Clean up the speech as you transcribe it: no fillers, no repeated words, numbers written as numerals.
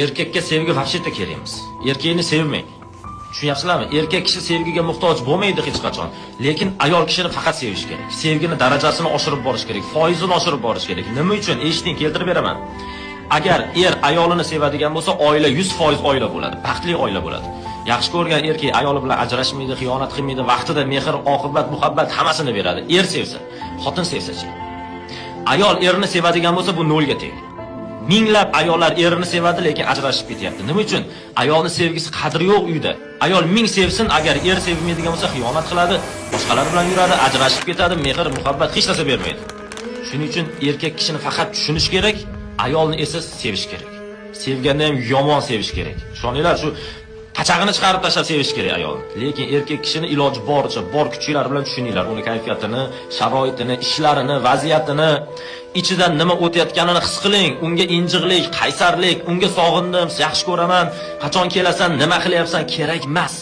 Erkakka sevgi вообще-то kerak emas. Erkakni sevmang. Tushunyapsizlarmi? Erkak kishi sevgiga muhtoj bo'lmaydi hech qachon. Lekin ayol kishini faqat sevish kerak. Sevgini darajasini oshirib borish kerak, foizini oshirib borish kerak. Nima uchun? Eshiting, keltirib beraman. Agar er ayolini sevadigan bo'lsa, oila 100% oila bo'ladi, baxtli oila bo'ladi. Yaxshi ko'rgan erkak ayoli bilan ajrashmaydi, xiyonat qilmaydi, vaqtida mehr, oqibat, muhabbat hammasini beradi. Er sevsa, xotin sevsa-chi? Ayol erini sevadigan bo'lsa, bu nolga teng. Minglab ayollar erini sevadi, lekin ajrashib ketyapti. Nima uchun? Ayolning sevgisi qadri yo'q uyda. Ayol ming sevsin, agar er sevmaydigan bo'lsa, xiyonat qiladi, boshqalar bilan yuradi, ajrashib ketadi, mehr, muhabbat hech narsa bermaydi. Shuning uchun erkak kishini faqat tushunish kerak, ayolni esa sevish kerak. Sevganda ham yomon sevish kerak. Ishoninglar, shu pachag'ini chiqarib tashlab sevish kerak ayolni. Lekin erkak kishini iloji boricha, bor kuchinglar bilan tushuninglar. Uni kayfiyatini, sharoitini, ishlarini, vaziyatini, ichidan nima o'tayotganini his qiling. Unga injiqlik, qaysarlik, unga sog'indim, yaxshi ko'raman, qachon kelasan, nima qilyapsan kerak emas.